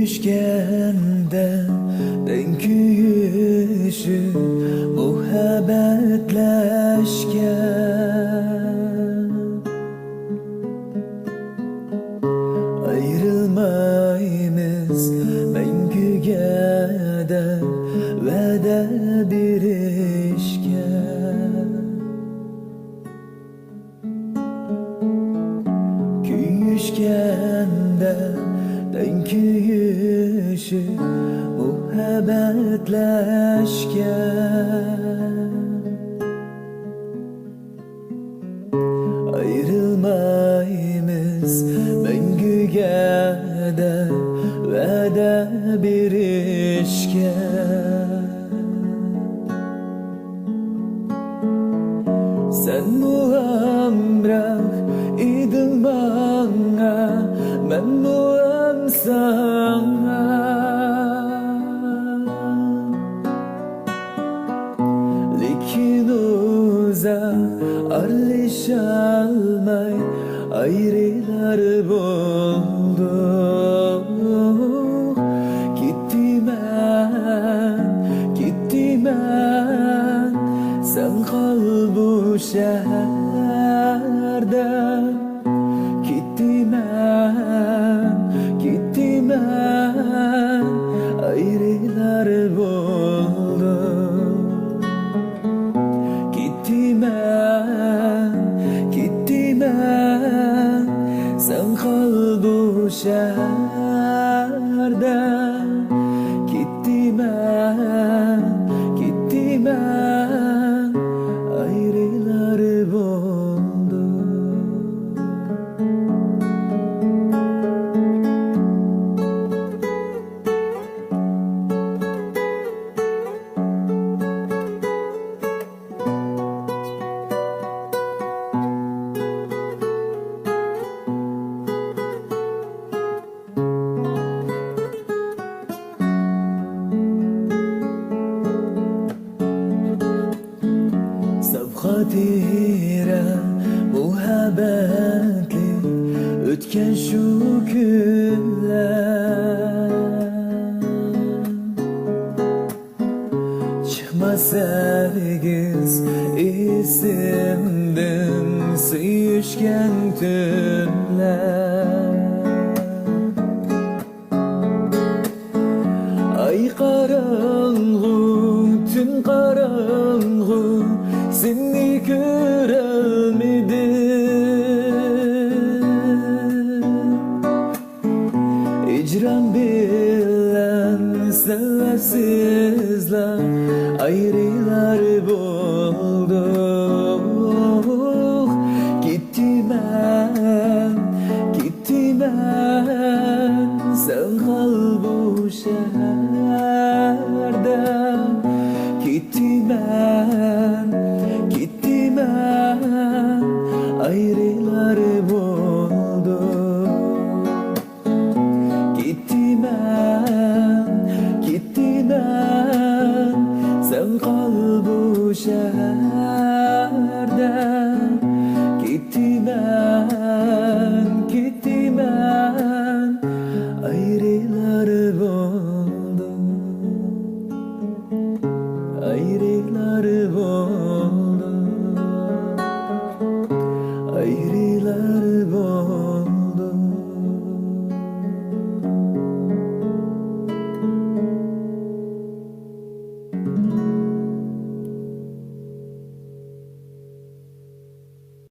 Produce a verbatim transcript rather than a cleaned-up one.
كۆيۈشكەندە تەڭ كۆيۈشۈپ مۇھەببەتلەشكەن. ئايرىلمايمىز مەڭگۈگە دەپ ۋەدە بېرىشكەن. كۆيۈشكەندە تەڭ كۆيۈشۈپ مۇھەببەتلەشكەن. ئايرىلمايمىز مەڭگۈگە دەپ ۋەدە بېرىشكەن. سەنمۇ ئامراق ئىدىڭ ماڭا، مەنمۇ ھەم ساڭا. لېكىن ئۇزاق ئارىلىشالماي ئايرىلار بولدۇق. كېتىمەن، كېتىمەن، سەن قال بۇ شەھەردە. كېتىمەن، كېتىمەن، ئايرىلار بولدۇق. كېتىمەن، كېتىمەن، سەن قال بۇ شەھەردە. كېتىمەن، كېتىمەن، ئايرىلار بولدۇق. ساپ خاتىرە مۇھەببەتلىك ئۆتكەن شۇ كۈنلەر. چىقماس ھەرگىز ئېسىمدىن سۆيۈشكەن تۈنلەر. ئاي قاراڭغۇ، تۈن قاراڭغۇ، سېنى كۆرەلمىدىم. ھىجران بىلەن سەۋەبسىزلا ئايرىلار بولدۇق. كېتىمەن، كېتىمەن، سەن قال بۇ شەھەردە. كېتىمەن، كېتىمەن، ئايرىلار بولدۇق. كېتىمەن، كېتىمەن، سەن قال بۇ شەھەردە. كېتىمەن، كېتىمەن، ئايرىلار بولدۇق. ئايرىلار بولدۇق. ئايرىلار بولدۇق.